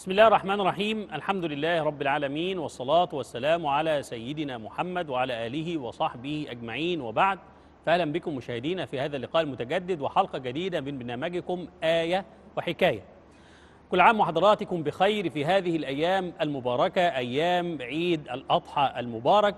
بسم الله الرحمن الرحيم. الحمد لله رب العالمين، والصلاة والسلام على سيدنا محمد وعلى آله وصحبه أجمعين، وبعد. فأهلا بكم مشاهدينا في هذا اللقاء المتجدد وحلقة جديدة من برنامجكم آية وحكاية. كل عام وحضراتكم بخير في هذه الأيام المباركة، أيام عيد الأضحى المبارك.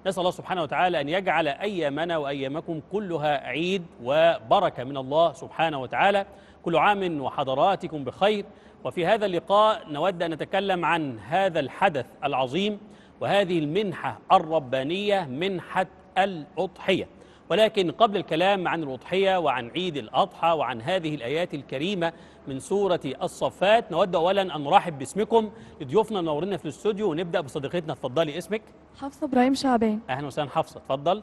نسأل الله سبحانه وتعالى أن يجعل أيامنا وأيامكم كلها عيد وبركة من الله سبحانه وتعالى. كل عام وحضراتكم بخير. وفي هذا اللقاء نود أن نتكلم عن هذا الحدث العظيم وهذه المنحة الربانية، منحة الأضحية. ولكن قبل الكلام عن الأضحية وعن عيد الأضحى وعن هذه الآيات الكريمة من سورة الصفات، نود أولا أن نرحب باسمكم لضيوفنا منورنا في الاستوديو، ونبدأ بصديقتنا. اتفضلي، اسمك؟ حفصة إبراهيم شعبان. أهلا وسهلا حفصة، اتفضل.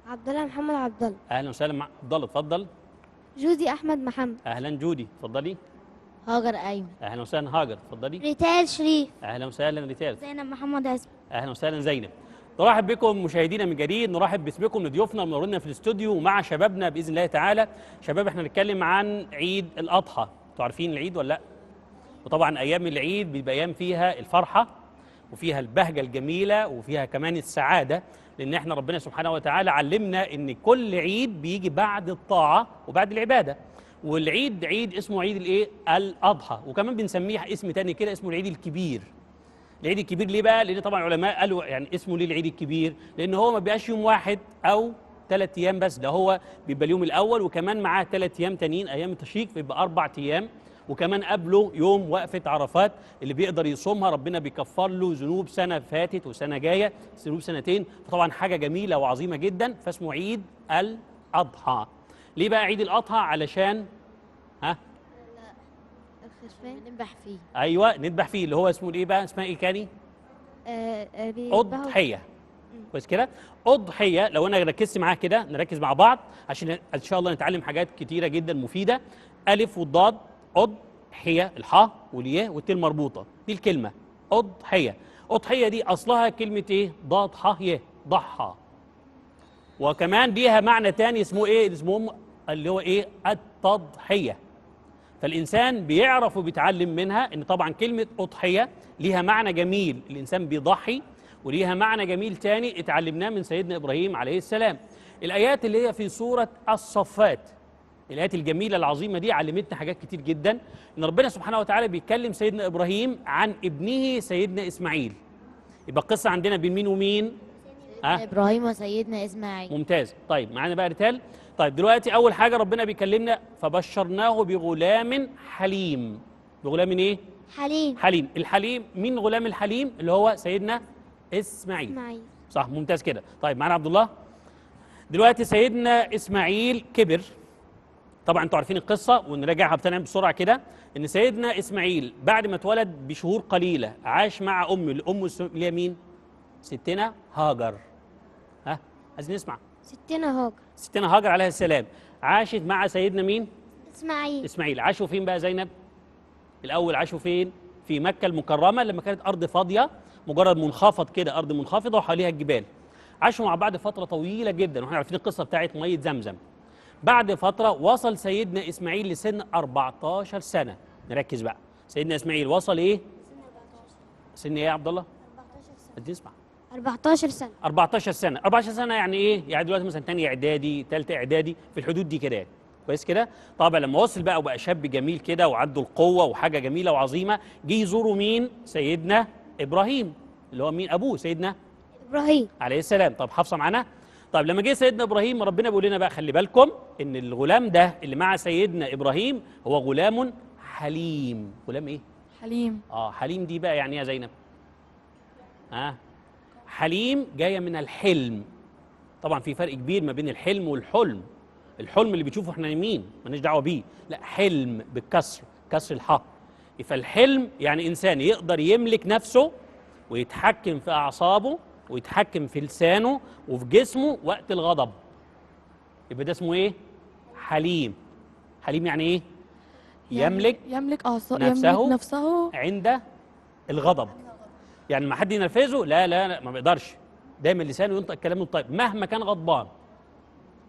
عبد الله محمد عبد الله. أهلا وسهلا عبد الله، اتفضل. جودي أحمد محمد. أهلا جودي، اتفضلي. هاجر أيمن. أهلا وسهلا هاجر، اتفضلي. ريتال شريف. أهلا وسهلا ريتال. زينب محمد عزمي. أهلا وسهلا زينب. نرحب بكم مشاهدينا من جديد، نرحب باسمكم لضيوفنا منورنا في الاستوديو ومع شبابنا باذن الله تعالى. شباب، احنا هنتكلم عن عيد الاضحى. انتوا عارفين العيد ولا لا؟ وطبعا ايام العيد بيبقى ايام فيها الفرحة وفيها البهجة الجميلة وفيها كمان السعادة، لان احنا ربنا سبحانه وتعالى علمنا ان كل عيد بيجي بعد الطاعة وبعد العبادة. والعيد عيد اسمه عيد الايه؟ الاضحى، وكمان بنسميه اسم تاني كده اسمه العيد الكبير. العيد الكبير ليه بقى؟ لأن طبعا العلماء قالوا يعني اسمه ليه العيد الكبير؟ لأن هو ما بيبقاش يوم واحد أو 3 أيام بس، ده هو بيبقى اليوم الأول وكمان معاه 3 أيام تانيين أيام التشريق، فيبقى 4 أيام، وكمان قبله يوم وقفة عرفات اللي بيقدر يصومها ربنا بيكفر له ذنوب سنة فاتت وسنة جاية، ذنوب سنتين. فطبعا حاجة جميلة وعظيمة جدا، فاسمه عيد الأضحى. ليه بقى عيد الأضحى؟ علشان ها؟ نذبح فيه. ايوه نذبح فيه، اللي هو اسمه ايه بقى؟ اسمها ايه كاني؟ اضحية. كويس كده؟ اضحية. لو انا ركزت معاك كده، نركز مع بعض عشان ان شاء الله نتعلم حاجات كتيرة جدا مفيدة. الف والضاد، اضحية، الحاء والياء والتاء المربوطه، دي الكلمة اضحية. اضحية دي اصلها كلمة ايه؟ ضاد حاء ياء، ضحى. وكمان ليها معنى تاني اسمه ايه؟ اسمه اللي هو ايه؟ التضحية. فالإنسان بيعرف وبيتعلم منها إن طبعا كلمة أضحية ليها معنى جميل، الإنسان بيضحي، وليها معنى جميل تاني اتعلمناه من سيدنا إبراهيم عليه السلام. الآيات اللي هي في سورة الصفات، الآيات الجميلة العظيمة دي علمتنا حاجات كتير جدا. إن ربنا سبحانه وتعالى بيتكلم سيدنا إبراهيم عن ابنه سيدنا إسماعيل. يبقى القصة عندنا بين مين ومين؟ سيدنا إبراهيم وسيدنا إسماعيل. ممتاز. طيب معانا بقى ريتال. طيب دلوقتي أول حاجة ربنا بيكلمنا فبشرناه بغلام حليم. بغلام إيه؟ حليم. حليم. الحليم مين غلام الحليم؟ اللي هو سيدنا إسماعيل. إسماعيل. صح، ممتاز كده. طيب معانا عبد الله. دلوقتي سيدنا إسماعيل كبر. طبعا انتوا عارفين القصة ونراجعها بسرعة كده. إن سيدنا إسماعيل بعد ما اتولد بشهور قليلة عاش مع أمه، الأم اللي هي مين؟ ستنا هاجر. ها؟ عايزين نسمع. ستنا هاجر. ستنا هاجر عليها السلام عاشت مع سيدنا مين؟ إسماعيل. إسماعيل. عاشوا فين بقى زينب؟ الأول عاشوا فين؟ في مكة المكرمة لما كانت أرض فاضية، مجرد منخفض كده، أرض منخفضة وحواليها الجبال. عاشوا مع بعض فترة طويلة جدا، واحنا عارفين القصة بتاعت مية زمزم. بعد فترة وصل سيدنا إسماعيل لسن 14 سنة. نركز بقى، سيدنا إسماعيل وصل إيه؟ سن إيه يا عبد الله؟ 14 سنة. عايزين نسمع. 14 سنة. 14 سنة، 14 سنة يعني إيه؟ يعني دلوقتي مثلا تانية إعدادي، تالتة إعدادي، في الحدود دي كده يعني. كويس كده؟ طبعا لما وصل بقى وبقى شاب جميل كده وعنده القوة وحاجة جميلة وعظيمة، جه يزوره مين؟ سيدنا إبراهيم، اللي هو مين؟ أبوه سيدنا إبراهيم عليه السلام. طب حفصة معانا؟ طيب لما جه سيدنا إبراهيم ربنا بيقول لنا بقى خلي بالكم إن الغلام ده اللي مع سيدنا إبراهيم هو غلام حليم. غلام إيه؟ حليم. حليم دي بقى يعني إيه يا زينب؟ ها؟ حليم جاية من الحلم. طبعا في فرق كبير ما بين الحلم والحلم. الحلم اللي بتشوفه احنا يمين مالناش دعوه بيه، لا حلم بالكسر، كسر الحاء. فالحلم يعني انسان يقدر يملك نفسه ويتحكم في اعصابه ويتحكم في لسانه وفي جسمه وقت الغضب. يبقى ده اسمه ايه؟ حليم. حليم يعني ايه؟ يعني يملك اعصابه، يملك نفسه عند الغضب. يعني ما حد ينرفزه لا لا لا ما بيقدرش، دايما لسانه ينطق كلامه الطيب مهما كان غضبان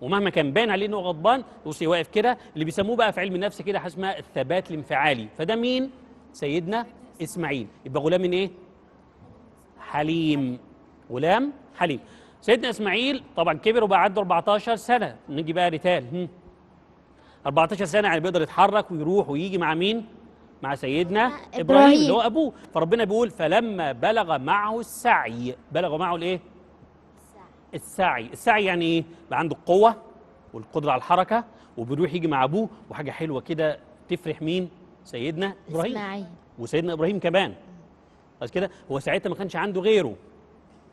ومهما كان باين عليه انه غضبان. بصي واقف كده، اللي بيسموه بقى في علم النفس كده حاجة اسمها الثبات الانفعالي. فده مين؟ سيدنا اسماعيل. يبقى غلام من ايه؟ حليم. غلام حليم. سيدنا اسماعيل طبعا كبر وبقى عنده 14 سنة. نيجي بقى ريتال، 14 سنة يعني بيقدر يتحرك ويروح ويجي مع مين؟ مع سيدنا ابراهيم اللي هو ابوه. فربنا بيقول فلما بلغ معه السعي، بلغ معه الايه؟ السعي. السعي يعني ايه؟ بقى عنده القوة والقدرة على الحركة وبيروح يجي مع ابوه، وحاجه حلوة كده تفرح مين؟ سيدنا ابراهيم اسماعيل. وسيدنا ابراهيم كمان. بس كده هو ساعتها ما كانش عنده غيره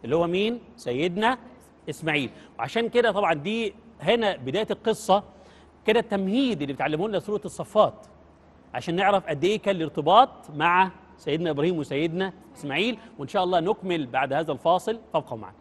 اللي هو مين؟ سيدنا اسماعيل. وعشان كده طبعا دي هنا بداية القصة كده، التمهيد اللي بتعلموه لنا سورة الصفات عشان نعرف قد ايه كان الارتباط مع سيدنا ابراهيم وسيدنا اسماعيل. وان شاء الله نكمل بعد هذا الفاصل، فابقوا معنا.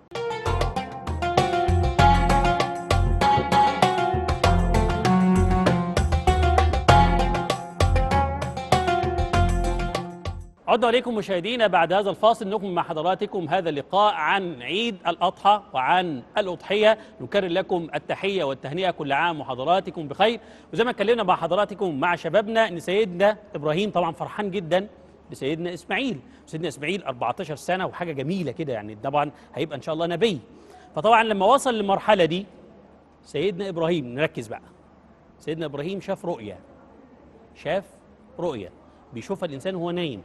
عدنا عليكم مشاهدينا بعد هذا الفاصل، نكمل مع حضراتكم هذا اللقاء عن عيد الأضحى وعن الأضحية. نكرر لكم التحية والتهنئة، كل عام وحضراتكم بخير. وزي ما اتكلمنا مع حضراتكم مع شبابنا ان سيدنا إبراهيم طبعا فرحان جدا بسيدنا إسماعيل. سيدنا إسماعيل 14 سنة وحاجة جميلة كده، يعني طبعا هيبقى إن شاء الله نبي. فطبعا لما وصل للمرحلة دي سيدنا إبراهيم، نركز بقى، سيدنا إبراهيم شاف رؤية، شاف رؤية بيشوفها الإنسان وهو نايم.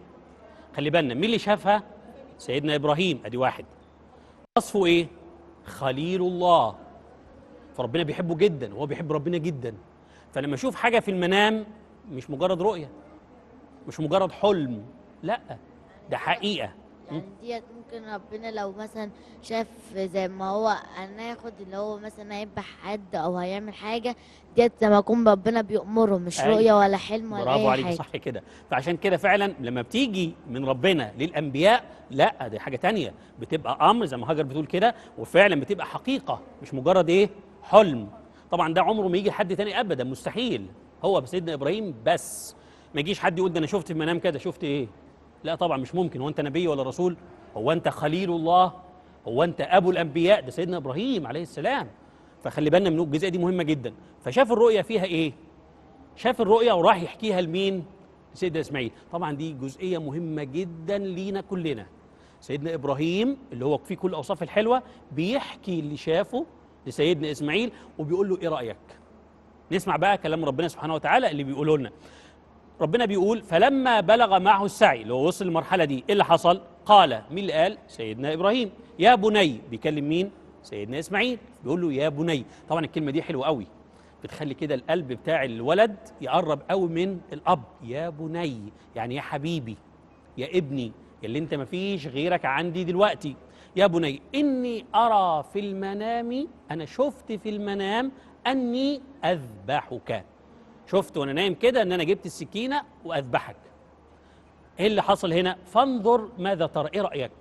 خلي بالنا مين اللي شافها؟ سيدنا إبراهيم، أدي واحد. وصفه إيه؟ خليل الله. فربنا بيحبه جدا وهو بيحب ربنا جدا. فلما يشوف حاجة في المنام مش مجرد رؤية، مش مجرد حلم، لا ده حقيقة. يعني ديت ممكن ربنا لو مثلا شاف زي ما هو هناخد اللي هو مثلا هيذبح حد او هيعمل حاجة، ديت زي ما يكون ربنا بيأمره، مش رؤية ولا حلم ولا اي حاجة. برافو عليك، صح كده. فعشان كده فعلا لما بتيجي من ربنا للانبياء لا دي حاجة تانية، بتبقى امر زي ما هاجر بتقول كده، وفعلا بتبقى حقيقة مش مجرد ايه؟ حلم. طبعا ده عمره ما يجي لحد تاني ابدا، مستحيل. هو بسيدنا ابراهيم بس، ما يجيش حد يقول ده انا شفت في المنام كده، شفت ايه؟ لا طبعا مش ممكن. هو انت نبي ولا رسول؟ هو انت خليل الله؟ هو انت ابو الانبياء؟ ده سيدنا ابراهيم عليه السلام. فخلي بالنا من الجزئية دي مهمة جدا. فشاف الرؤية فيها ايه؟ شاف الرؤية وراح يحكيها لمين؟ سيدنا اسماعيل. طبعا دي جزئية مهمة جدا لينا كلنا. سيدنا ابراهيم اللي هو فيه كل الاوصاف الحلوة بيحكي اللي شافه لسيدنا اسماعيل وبيقول له ايه رايك؟ نسمع بقى كلام ربنا سبحانه وتعالى اللي بيقوله لنا. ربنا بيقول فلما بلغ معه السعي، اللي هو وصل للمرحلة دي، ايه اللي حصل؟ قال، مين اللي قال؟ سيدنا إبراهيم، يا بني. بيكلم مين؟ سيدنا إسماعيل، بيقول له يا بني. طبعا الكلمة دي حلوة قوي، بتخلي كده القلب بتاع الولد يقرب قوي من الأب. يا بني يعني يا حبيبي، يا ابني، اللي انت مفيش غيرك عندي دلوقتي. يا بني إني أرى في المنام، أنا شفت في المنام أني أذبحك. شفت وانا نايم كده ان انا جبت السكينة واذبحك. ايه اللي حصل هنا؟ فانظر ماذا ترى، ايه رايك؟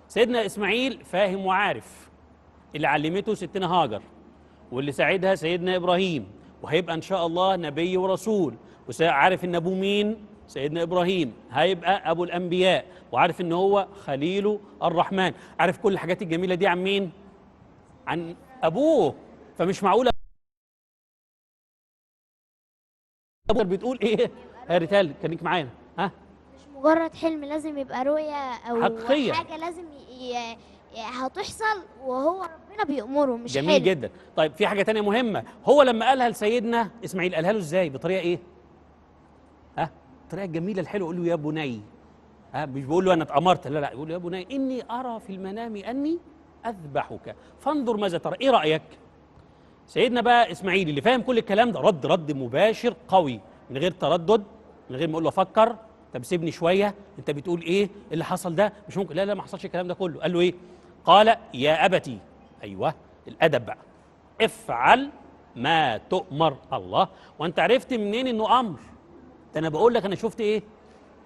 سيدنا اسماعيل فاهم وعارف اللي علمته ستنا هاجر واللي ساعدها سيدنا ابراهيم، وهيبقى ان شاء الله نبي ورسول، وعارف ان ابوه مين؟ سيدنا ابراهيم، هيبقى ابو الانبياء، وعارف ان هو خليل الرحمن، عارف كل الحاجات الجميلة دي عن مين؟ عن ابوه. فمش معقولة بتقول ايه يا ريتال؟ خليك معانا. ها، مش مجرد حلم، لازم يبقى رؤية او حقيقية، حاجة لازم هتحصل وهو ربنا بيأمره، مش جميل حلم. جدا. طيب في حاجة تانية مهمة، هو لما قالها لسيدنا اسماعيل قالها له ازاي؟ بطريقة ايه؟ ها، الطريقة الجميلة الحلوة. يقول له يا بني، ها، مش بيقول له انا اتأمرت، لا لا، يقول له يا بني اني ارى في المنام اني اذبحك فانظر ماذا ترى، ايه رأيك؟ سيدنا بقى اسماعيل اللي فاهم كل الكلام ده رد مباشر قوي من غير تردد، من غير ما اقول له افكر، طب سيبني شوية، انت بتقول ايه اللي حصل ده؟ مش ممكن، لا لا ما حصلش الكلام ده كله. قال له ايه؟ قال يا ابتي، ايوه الادب بقى، افعل ما تؤمر. الله، وانت عرفت منين انه امر؟ ده انا بقول لك انا شفت ايه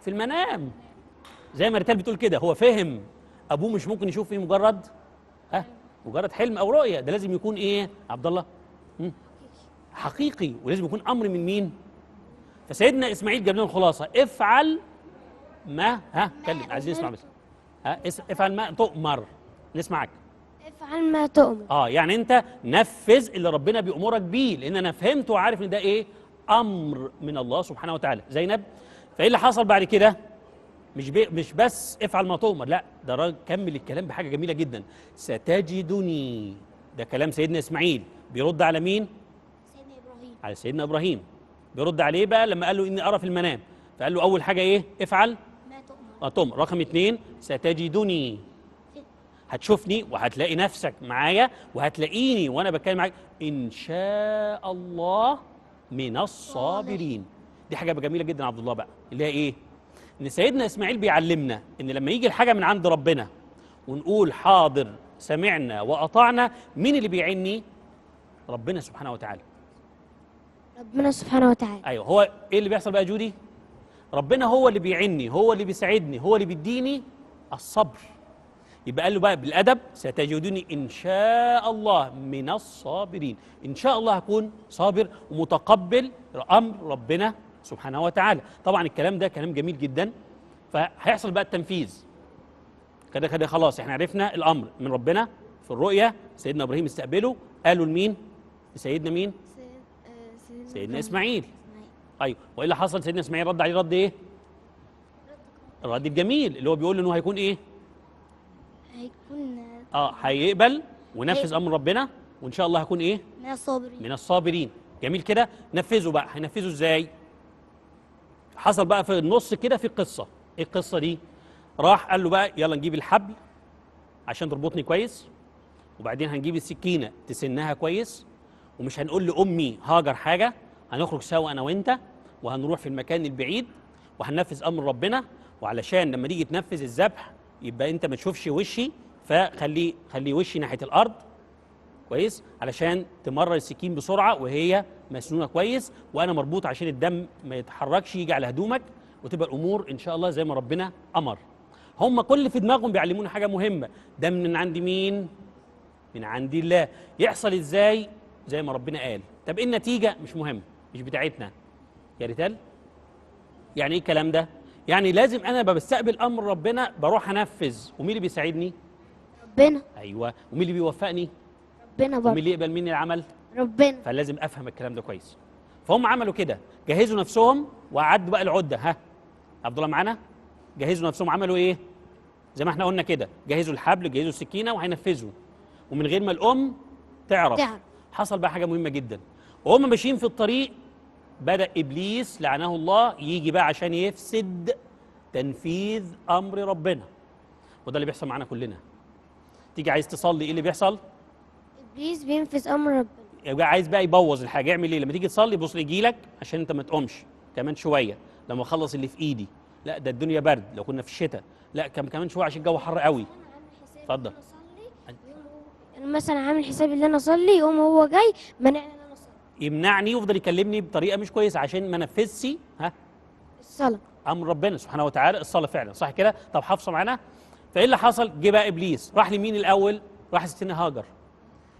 في المنام. زي ما ريتال بتقول كده، هو فهم ابوه مش ممكن يشوف ايه مجرد مجرد حلم او رؤية، ده لازم يكون ايه عبد الله؟ حقيقي، ولازم يكون امر من مين؟ فسيدنا اسماعيل جاب لنا الخلاصة، افعل ما، ها اتكلم، عايزين نسمع بس، ها افعل ما تؤمر، نسمعك. افعل ما تؤمر. يعني انت نفذ اللي ربنا بيأمرك بيه، لان انا فهمت وعارف ان ده ايه؟ امر من الله سبحانه وتعالى. زينب، فايه اللي حصل بعد كده؟ مش بس افعل ما تؤمر، لا ده راجل كمل الكلام بحاجة جميلة جدا، ستجدني. ده كلام سيدنا اسماعيل بيرد على مين؟ سيدنا ابراهيم. على سيدنا ابراهيم. بيرد عليه بقى لما قال له اني ارى في المنام، فقال له اول حاجة ايه؟ افعل ما تؤمر. رقم 2 ستجدني، هتشوفني وهتلاقي نفسك معايا وهتلاقيني وانا بتكلم معاك ان شاء الله من الصابرين. دي حاجة جميلة جدا يا عبد الله بقى، اللي هي ايه؟ ان سيدنا اسماعيل بيعلمنا ان لما يجي الحاجة من عند ربنا ونقول حاضر سمعنا واطعنا، مين اللي بيعني؟ ربنا سبحانه وتعالى. ربنا سبحانه وتعالى. ايوه، هو ايه اللي بيحصل بقى يا جودي؟ ربنا هو اللي بيعني، هو اللي بيساعدني، هو اللي بيديني الصبر. يبقى قال له بقى بالادب ستجدني ان شاء الله من الصابرين. ان شاء الله هكون صابر ومتقبل امر ربنا سبحانه وتعالى. طبعا الكلام ده كلام جميل جدا. فهيحصل بقى التنفيذ كده كده، خلاص احنا عرفنا الامر من ربنا في الرؤية، سيدنا ابراهيم استقبله، قالوا لمين؟ لسيدنا مين؟ سيدنا اسماعيل. ايوه، وايه اللي حصل؟ سيدنا اسماعيل رد عليه رد ايه؟ الرد الجميل اللي هو بيقول انه هيكون ايه؟ هيكون هيقبل ونفذ امر ربنا، وان شاء الله هيكون ايه؟ من الصابرين. من الصابرين. جميل كده. نفذوا بقى، هينفذوا ازاي؟ حصل بقى في النص كده في قصة. ايه القصة دي؟ راح قال له بقى يلا نجيب الحبل عشان تربطني كويس، وبعدين هنجيب السكينة تسنها كويس، ومش هنقول لامي هاجر حاجة، هنخرج سوا انا وانت وهنروح في المكان البعيد وهننفذ امر ربنا، وعلشان لما تيجي تنفذ الذبح يبقى انت ما تشوفش وشي، فخلي خلي وشي ناحية الارض كويس علشان تمرر السكين بسرعة وهي مسنونه كويس، وانا مربوط عشان الدم ما يتحركش يجي على هدومك، وتبقى الامور ان شاء الله زي ما ربنا امر. هم كل في دماغهم بيعلمونا حاجة مهمة، ده من عند مين؟ من عند الله. يحصل ازاي؟ زي ما ربنا قال. طب ايه النتيجة؟ مش مهم، مش بتاعتنا يا ريتال. يعني ايه الكلام ده؟ يعني لازم انا بستقبل امر ربنا بروح انفذ، ومين اللي بيساعدني؟ ربنا. ايوه، ومين اللي بيوفقني؟ ربنا برضه. ومين اللي يقبل مني العمل؟ ربنا. فلازم افهم الكلام ده كويس. فهم عملوا كده، جهزوا نفسهم وعدوا بقى العدة. ها عبد الله معانا؟ جهزوا نفسهم، عملوا ايه؟ زي ما احنا قلنا كده، جهزوا الحبل، جهزوا السكينة، وهينفذوا ومن غير ما الام تعرف. حصل بقى حاجة مهمة جدا، وهم ماشيين في الطريق بدأ إبليس لعنه الله يجي بقى عشان يفسد تنفيذ أمر ربنا. وده اللي بيحصل معانا كلنا. تيجي عايز تصلي، إيه اللي بيحصل؟ إبليس بينفذ أمر ربنا. يبقى عايز بقى يبوظ الحاجة، يعمل إيه؟ لما تيجي تصلي بص يجي لك عشان أنت ما تقومش كمان شوية، لما أخلص اللي في إيدي، لا ده الدنيا برد لو كنا في الشتاء، لا كمان شوية عشان الجو حر قوي. اتفضل. أنا مثلا عامل حسابي إن أنا أصلي، يقوم هو جاي منعني، يمنعني ويفضل يكلمني بطريقة مش كويسة عشان ما نفذش ها الصلاة، امر ربنا سبحانه وتعالى، الصلاة فعلا صح كده. طب حافظه معانا. فايه اللي حصل؟ جه بقى ابليس راح لمين الاول؟ راح لستنا هاجر.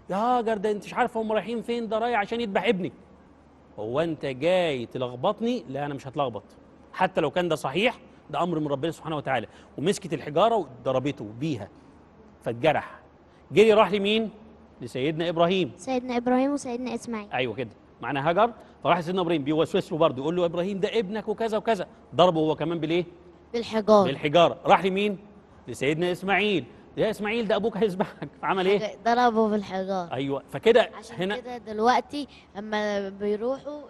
يا هاجر ده انت مش عارفه هم رايحين فين، ده رايح عشان يذبح ابنك. هو انت جاي تلخبطني؟ لا انا مش هتلخبط، حتى لو كان ده صحيح، ده امر من ربنا سبحانه وتعالى. ومسكت الحجارة وضربته بيها فاتجرح. جري راح لمين؟ لسيدنا ابراهيم. سيدنا ابراهيم وسيدنا اسماعيل. ايوه كده، معنا هاجر. فراح سيدنا ابراهيم بيوسوس له برضه، يقول له ابراهيم ده ابنك وكذا وكذا، ضربه هو كمان بالايه؟ بالحجارة. بالحجارة. راح لمين؟ لسيدنا اسماعيل. يا اسماعيل ده ابوك هيذبحك، عمل ايه؟ ضربه بالحجارة. ايوه، فكده عشان هنا كده دلوقتي اما يروحوا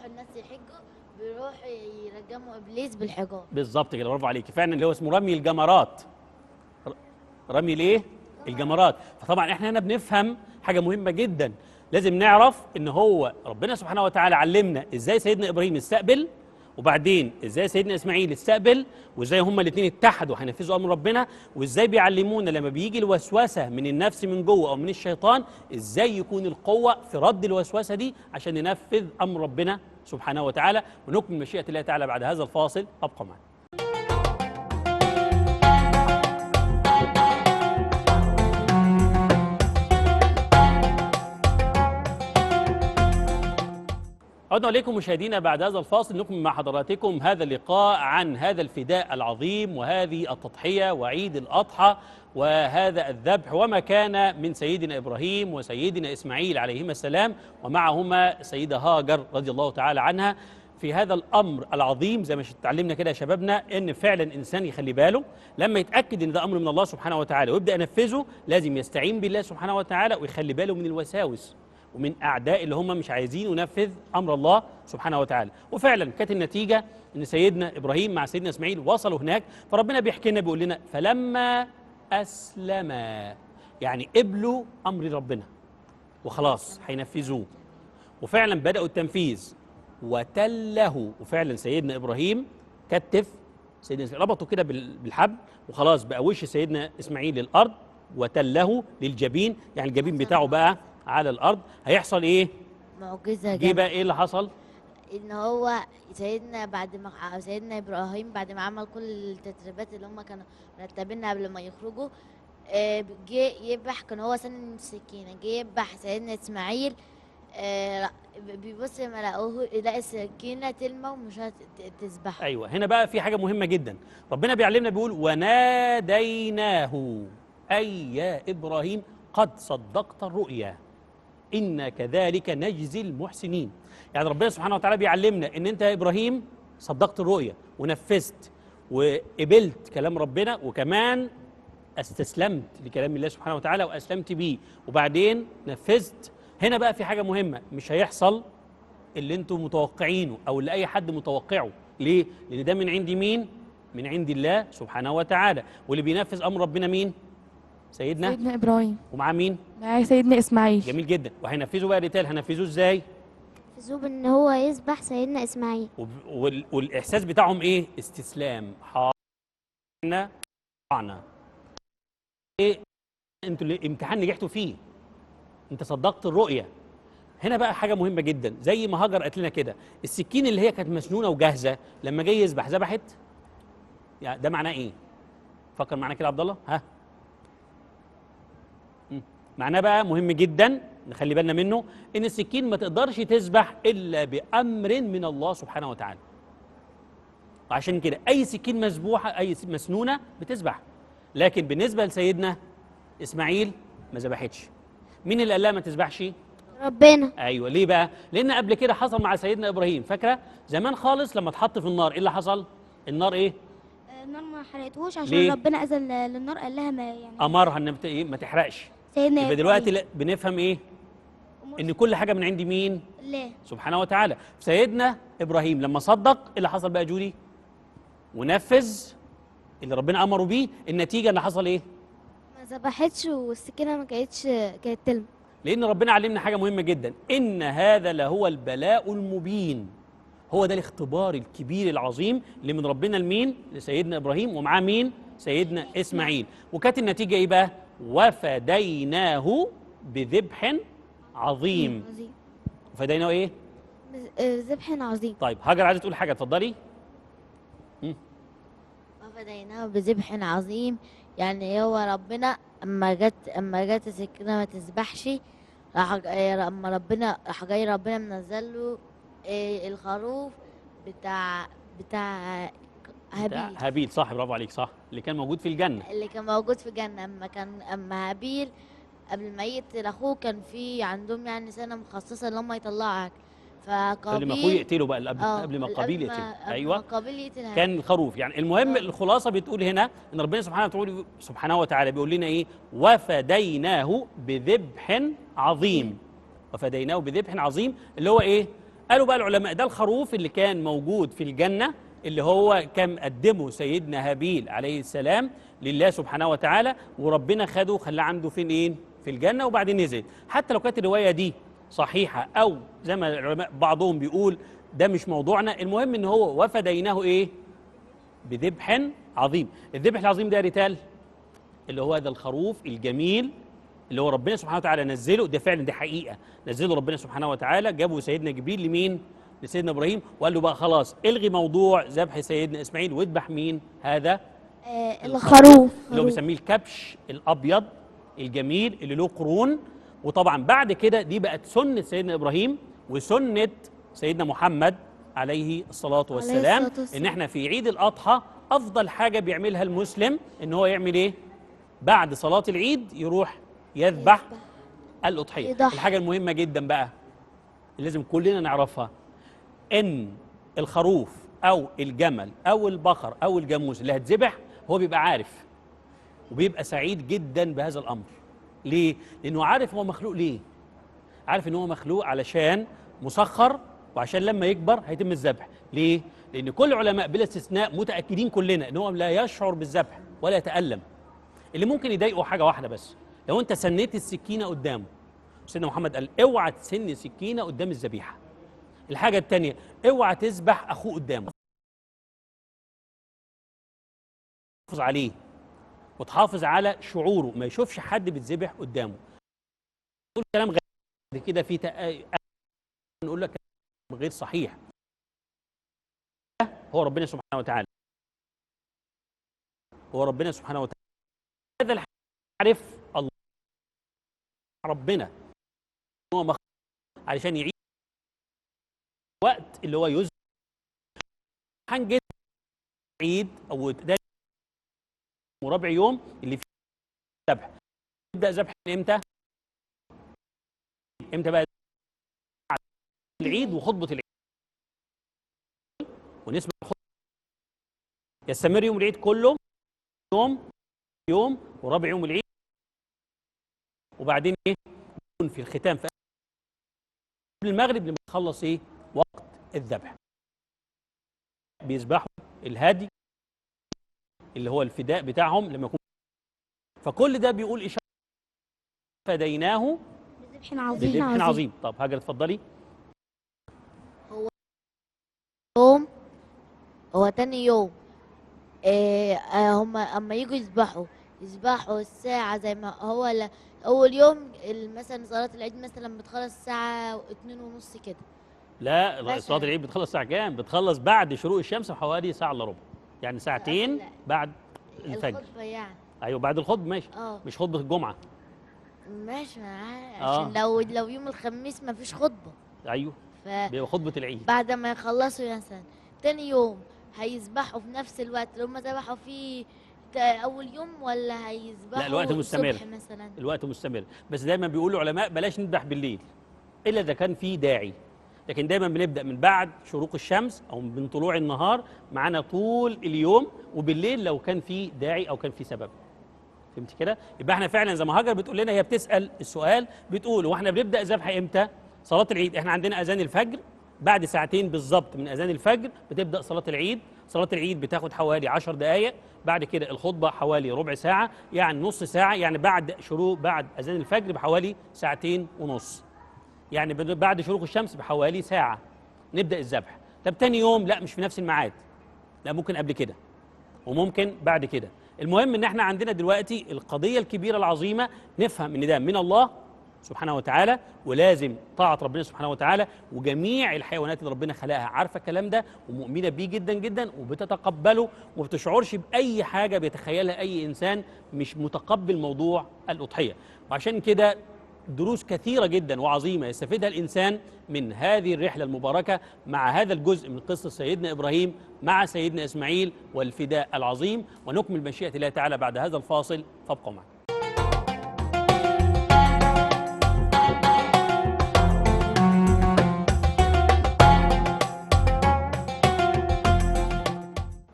الناس يحجوا بيروحوا يرجموا ابليس بالحجارة. بالظبط كده، برافو عليك. فعلا اللي هو اسمه رمي الجمرات. رمي الايه؟ الجمرات. فطبعا احنا هنا بنفهم حاجة مهمة جدا، لازم نعرف ان هو ربنا سبحانه وتعالى علمنا ازاي سيدنا ابراهيم استقبل، وبعدين ازاي سيدنا اسماعيل استقبل، وازاي هما الاثنين اتحدوا هينفذوا امر ربنا، وازاي بيعلمونا لما بيجي الوسوسة من النفس من جوه او من الشيطان ازاي يكون القوة في رد الوسوسة دي عشان ننفذ امر ربنا سبحانه وتعالى. ونكمل مشيئة الله تعالى بعد هذا الفاصل، ابقوا معنا. عدنا إليكم مشاهدينا بعد هذا الفاصل، نكمل مع حضراتكم هذا اللقاء عن هذا الفداء العظيم وهذه التضحية وعيد الأضحى وهذا الذبح وما كان من سيدنا إبراهيم وسيدنا إسماعيل عليهما السلام، ومعهما سيدة هاجر رضي الله تعالى عنها. في هذا الامر العظيم زي ما اتعلمنا كده يا شبابنا، ان فعلا الانسان يخلي باله لما يتاكد ان ده امر من الله سبحانه وتعالى ويبدا ينفذه، لازم يستعين بالله سبحانه وتعالى ويخلي باله من الوساوس ومن اعداء اللي هم مش عايزين ينفذ امر الله سبحانه وتعالى. وفعلا كانت النتيجة ان سيدنا ابراهيم مع سيدنا اسماعيل وصلوا هناك، فربنا بيحكي لنا بيقول لنا فلما اسلما، يعني قبلوا امر ربنا وخلاص هينفذوه، وفعلا بدأوا التنفيذ. وتله، وفعلا سيدنا ابراهيم كتف سيدنا اسماعيل، ربطه كده بالحبل وخلاص بقى وش سيدنا اسماعيل للارض، وتله للجبين، يعني الجبين بتاعه بقى على الارض. هيحصل ايه؟ معجزه جه بقى ايه اللي حصل؟ ان هو سيدنا بعد ما سيدنا ابراهيم بعد ما عمل كل التدريبات اللي هم كانوا مرتبينها قبل ما يخرجوا، جه يذبح، كان هو سن السكينة، جه يذبح سيدنا اسماعيل، بيبص ما لقوه، لقى السكينة تلمى ومش هتذبحه. ايوه، هنا بقى في حاجة مهمة جدا ربنا بيعلمنا، بيقول وناديناه اي يا ابراهيم قد صدقت الرؤيا إنا كذلك نجزي المحسنين. يعني ربنا سبحانه وتعالى بيعلمنا إن أنت يا إبراهيم صدقت الرؤية ونفذت وقبلت كلام ربنا، وكمان استسلمت لكلام الله سبحانه وتعالى وأسلمت بيه، وبعدين نفذت. هنا بقى في حاجة مهمة، مش هيحصل اللي أنتم متوقعينه أو اللي أي حد متوقعه. ليه؟ لأن ده من عند مين؟ من عند الله سبحانه وتعالى. واللي بينفذ أمر ربنا مين؟ سيدنا إبراهيم، ومعاه مين؟ معاه سيدنا إسماعيل. جميل جدا. وهينفذوا بقى ريتال، هنفذوه ازاي؟ نفذوه بان هو يذبح سيدنا إسماعيل. والإحساس بتاعهم إيه؟ استسلام، حاضرنا طعنا. إيه؟ أنتوا الامتحان نجحتوا فيه، أنت صدقت الرؤية. هنا بقى حاجة مهمة جدا، زي ما هاجر قالت لنا كده، السكين اللي هي كانت مسنونة وجاهزة لما جاي يذبح ذبحت؟ يعني ده معناه إيه؟ فكر معانا كده يا عبد الله، ها؟ معناه بقى مهم جدا نخلي بالنا منه، ان السكين ما تقدرش تذبح الا بامر من الله سبحانه وتعالى. وعشان كده اي سكين مذبوحه، اي مسنونه بتذبح، لكن بالنسبة لسيدنا اسماعيل ما ذبحتش. مين اللي قال لها ما تذبحش؟ ربنا. ايوه، ليه بقى؟ لان قبل كده حصل مع سيدنا ابراهيم، فاكره زمان خالص لما اتحط في النار ايه اللي حصل؟ النار ايه؟ النار ما حرقتهوش عشان ليه؟ ربنا اذن للنار، قال لها ما يعني امرها ان ما تحرقش. سيدنا يبقى دلوقتي بنفهم ايه؟ ان كل حاجة من عند مين؟ الله سبحانه وتعالى. سيدنا ابراهيم لما صدق اللي حصل بقى جودي ونفذ اللي ربنا امره بيه، النتيجة اللي حصل ايه؟ ما ذبحتش والسكينة ما كانتش كانت تلم. لان ربنا علمنا حاجة مهمة جدا، ان هذا لهو البلاء المبين. هو ده الاختبار الكبير العظيم اللي من ربنا لمين؟ لسيدنا ابراهيم، ومعاه مين؟ سيدنا اسماعيل. وكانت النتيجة ايه بقى؟ وفديناه بذبح عظيم. وفديناه ايه؟ ذبح عظيم. طيب هاجر عايزه تقول حاجة، اتفضلي. وفديناه بذبح عظيم، يعني هو ربنا اما جت السكينة ما تذبحش، راح اما ربنا راح جاي ربنا منزل له الخروف بتاع هابيل. هابيل، صح، برافو عليك، صح، اللي كان موجود في الجنة. اللي كان موجود في الجنة، اما هابيل قبل ما يقتل اخوه كان في عندهم يعني سنة مخصصة ان هم يطلعوا اكل، فقابيل قبل ما اخوه يقتله بقى، قبل ما قابيل يقتله، ايوه قابيل يقتل كان الخروف. يعني المهم الخلاصة بتقول هنا ان ربنا سبحانه وتعالى بيقول لنا ايه؟ وفديناه بذبح عظيم. وفديناه بذبح عظيم اللي هو ايه؟ قالوا بقى العلماء ده الخروف اللي كان موجود في الجنة، اللي هو كان قدمه سيدنا هابيل عليه السلام لله سبحانه وتعالى، وربنا خده خلاه عنده فين ايه؟ في الجنة، وبعدين نزل. حتى لو كانت الرواية دي صحيحة أو زي ما العلماء بعضهم بيقول ده مش موضوعنا، المهم إن هو وفديناه إيه؟ بذبح عظيم. الذبح العظيم ده يا ريتال اللي هو هذا الخروف الجميل اللي هو ربنا سبحانه وتعالى نزله، ده فعلا دي حقيقة، نزله ربنا سبحانه وتعالى، جابه سيدنا جبريل لمين؟ لسيدنا إبراهيم، وقال له بقى خلاص الغي موضوع ذبح سيدنا إسماعيل واذبح مين؟ هذا الخروف اللي هو بيسميه الكبش الأبيض الجميل اللي له قرون. وطبعا بعد كده دي بقت سنة سيدنا إبراهيم وسنة سيدنا محمد عليه الصلاة والسلام، إن احنا في عيد الأضحى أفضل حاجة بيعملها المسلم إن هو يعمل إيه؟ بعد صلاة العيد يروح يذبح الأضحية. الحاجة المهمة جدا بقى اللي لازم كلنا نعرفها، إن الخروف او الجمل او البقر او الجاموس اللي هتذبح هو بيبقى عارف وبيبقى سعيد جدا بهذا الامر. ليه؟ لانه عارف هو مخلوق ليه، عارف ان هو مخلوق علشان مسخر وعشان لما يكبر هيتم الذبح. ليه؟ لان كل العلماء بلا استثناء متاكدين كلنا ان هو لا يشعر بالذبح ولا يتالم. اللي ممكن يضايقه حاجة واحدة بس، لو انت سنيت السكينة قدامه. سيدنا محمد قال اوعى تسن سكينة قدام الذبيحة. الحاجة الثانية اوعى تذبح اخوه قدامه، تحافظ عليه وتحافظ على شعوره، ما يشوفش حد بيتذبح قدامه. تقول كلام غير كده في نقول لك غير صحيح. هو ربنا سبحانه وتعالى، هو ربنا سبحانه وتعالى هذا عارف الله ربنا هو مخلوق علشان يعيش وقت اللي هو يذبح جدا عيد او ده وربع يوم اللي فيه ذبح. يبدأ ذبح امتى؟ امتى بقى؟ العيد وخطبة العيد ونسمع الخطبة. يستمر يوم العيد كله، يوم يوم وربع يوم العيد، وبعدين ايه؟ يكون في الختام في قبل المغرب لما تخلص ايه؟ وقت الذبح. بيذبحوا الهدي اللي هو الفداء بتاعهم لما يكون. فكل ده بيقول إشارة فديناه بذبح عظيم. بذبح عظيم. طب هاجر اتفضلي. هو يوم، هو تاني يوم هما اما يجوا يذبحوا الساعة زي ما هو أول يوم مثلا صلاة العيد مثلا بتخلص الساعة 2:30 كده. لا صلاة العيد بتخلص الساعة كام؟ بتخلص بعد شروق الشمس بحوالي ساعة إلا ربع، يعني ساعتين بعد الفجر. الخطبة يعني. أيوه بعد الخطبة ماشي. مش خطبة الجمعة. ماشي عشان لو يوم الخميس ما فيش خطبة. أيوه بيبقى خطبة العيد. بعد ما يخلصوا مثلا تاني يوم هيذبحوا في نفس الوقت اللي هم ذبحوا فيه أول يوم، ولا هيذبحوا لا الوقت مستمر مثلا؟ الوقت مستمر، بس دايما بيقولوا العلماء بلاش نذبح بالليل إلا إذا كان في داعي، لكن دايما بنبدأ من بعد شروق الشمس أو من طلوع النهار معانا طول اليوم، وبالليل لو كان في داعي أو كان في سبب. فهمت كده؟ يبقى احنا فعلا زي ما هاجر بتقول لنا، هي بتسأل السؤال بتقول واحنا بنبدأ ذبح امتى؟ صلاة العيد. احنا عندنا أذان الفجر بعد ساعتين بالظبط من أذان الفجر بتبدأ صلاة العيد. صلاة العيد بتاخد حوالي 10 دقائق، بعد كده الخطبة حوالي ربع ساعة، يعني نص ساعة، يعني بعد شروق بعد أذان الفجر بحوالي 2.5 ساعات، يعني بعد شروق الشمس بحوالي ساعة نبدأ الذبح. طب تاني يوم لا مش في نفس الميعاد، لا ممكن قبل كده وممكن بعد كده. المهم ان احنا عندنا دلوقتي القضية الكبيرة العظيمة، نفهم ان ده من الله سبحانه وتعالى، ولازم طاعة ربنا سبحانه وتعالى، وجميع الحيوانات اللي ربنا خلقها عارفة الكلام ده ومؤمنة بيه جدا جدا وبتتقبله وبتشعرش بأي حاجة بيتخيلها أي إنسان مش متقبل موضوع الأضحية. وعشان كده دروس كثيرة جدا وعظيمة يستفيدها الإنسان من هذه الرحلة المباركة مع هذا الجزء من قصة سيدنا إبراهيم مع سيدنا إسماعيل والفداء العظيم. ونكمل مشيئة الله تعالى بعد هذا الفاصل، فابقوا معنا.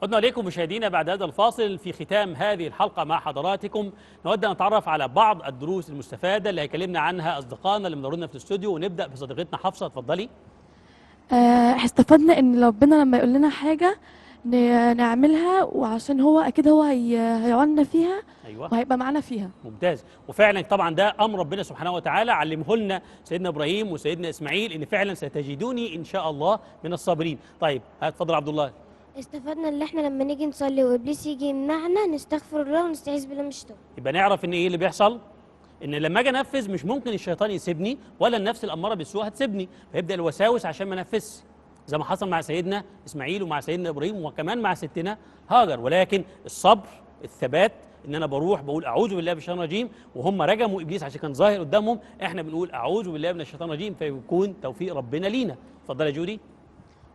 عدنا إليكم مشاهدينا بعد هذا الفاصل في ختام هذه الحلقة مع حضراتكم. نود أن نتعرف على بعض الدروس المستفادة اللي هيكلمنا عنها أصدقائنا اللي منورنا في الاستوديو، ونبدأ بصديقتنا حفصة. اتفضلي. استفدنا إن ربنا لما يقول لنا حاجة نعملها، وعشان هو أكيد هو هيعنا فيها. أيوة. وهيبقى معانا فيها. ممتاز. وفعلا طبعا ده أمر ربنا سبحانه وتعالى علمه لنا سيدنا إبراهيم وسيدنا إسماعيل، إن فعلا ستجدوني إن شاء الله من الصابرين. طيب اتفضل عبد الله. استفدنا ان احنا لما نيجي نصلي وابليس يجي يمنعنا نستغفر الله ونستعيذ بالله من الشيطان. يبقى نعرف ان ايه اللي بيحصل؟ ان لما اجي انفذ مش ممكن الشيطان يسيبني ولا النفس الامارة بالسوء هتسيبني، فيبدا الوساوس عشان ما انفذش، زي ما حصل مع سيدنا اسماعيل ومع سيدنا ابراهيم وكمان مع ستنا هاجر. ولكن الصبر، الثبات، ان انا بروح بقول اعوذ بالله من الشيطان الرجيم، وهم رجموا ابليس عشان كان ظاهر قدامهم، احنا بنقول اعوذ بالله من الشيطان الرجيم، فيكون توفيق ربنا لينا. اتفضل يا جودي.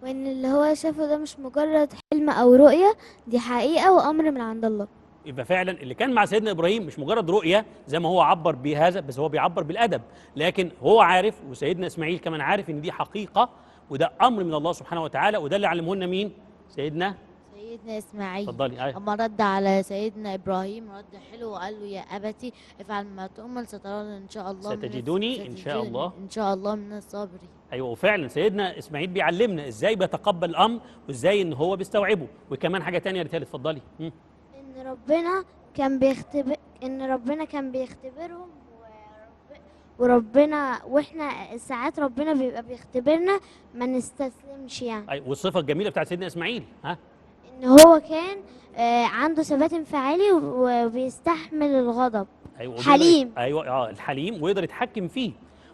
وإن اللي هو شافه ده مش مجرد حلم أو رؤية، دي حقيقة وأمر من عند الله. يبقى فعلا اللي كان مع سيدنا إبراهيم مش مجرد رؤية زي ما هو عبر بهذا، بس هو بيعبر بالأدب، لكن هو عارف وسيدنا إسماعيل كمان عارف إن دي حقيقة، وده امر من الله سبحانه وتعالى، وده اللي علمه لنا مين؟ سيدنا اسماعيل. اتفضلي. ايوه. اما رد على سيدنا ابراهيم رد حلو وقال له يا ابتي افعل ما تؤمر ستراني ان شاء الله، ستجدني ان شاء الله، ان شاء الله من الصابرين. ايوه، وفعلا سيدنا اسماعيل بيعلمنا ازاي بيتقبل الامر وازاي ان هو بيستوعبه. وكمان حاجة ثانية يا ريتال، اتفضلي. ان ربنا كان بيختبرهم، وربنا واحنا ساعات ربنا بيبقى بيختبرنا ما نستسلمش يعني. ايوه، والصفة الجميلة بتاعت سيدنا اسماعيل، ها، ان هو كان عنده ثبات انفعالي وبيستحمل الغضب. ايوه، حليم. ايوه، الحليم، ويقدر يتحكم فيه.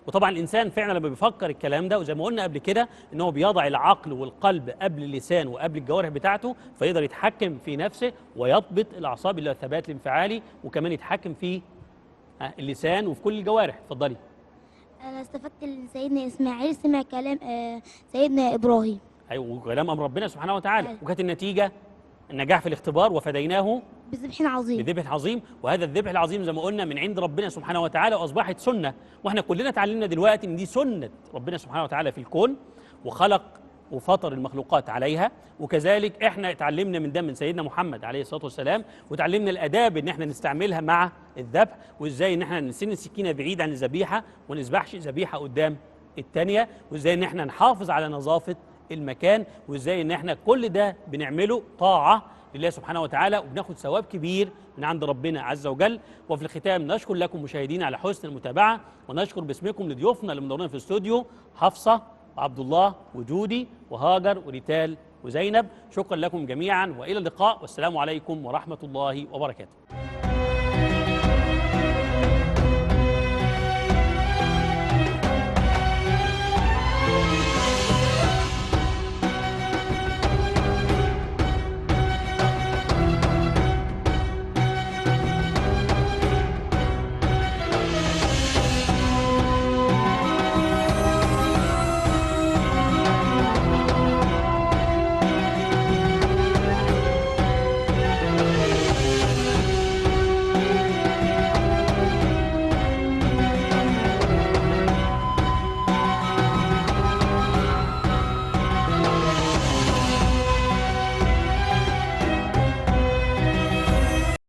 وطبعا الانسان فعلا لما بيفكر الكلام ده، وزي ما قلنا قبل كده ان هو بيضع العقل والقلب قبل اللسان وقبل الجوارح بتاعته، فيقدر يتحكم في نفسه ويضبط الاعصاب اللي هو الثبات الانفعالي، وكمان يتحكم في اللسان وفي كل الجوارح. اتفضلي. انا استفدت ان سيدنا اسماعيل سمع كلام سيدنا ابراهيم. ايوه، وكلام امر ربنا سبحانه وتعالى. أيوة. وكانت النتيجة النجاح في الاختبار، وفديناه بذبح عظيم، بذبح عظيم. وهذا الذبح العظيم زي ما قلنا من عند ربنا سبحانه وتعالى، واصبحت سنة، واحنا كلنا اتعلمنا دلوقتي ان دي سنة ربنا سبحانه وتعالى في الكون، وخلق وفطر المخلوقات عليها. وكذلك احنا اتعلمنا من ده من سيدنا محمد عليه الصلاة والسلام، وتعلمنا الاداب ان احنا نستعملها مع الذبح، وازاي ان احنا نسن السكينة بعيد عن الذبيحة وما نذبحش ذبيحة قدام الثانية، وازاي ان احنا نحافظ على نظافة المكان، وازاي ان احنا كل ده بنعمله طاعة لله سبحانه وتعالى، وبناخد ثواب كبير من عند ربنا عز وجل. وفي الختام نشكر لكم مشاهدينا على حسن المتابعة، ونشكر باسمكم لضيوفنا اللي منورنا في الاستوديو، حفصة وعبد الله وجودي وهاجر وريتال وزينب. شكرا لكم جميعا، والى اللقاء، والسلام عليكم ورحمة الله وبركاته.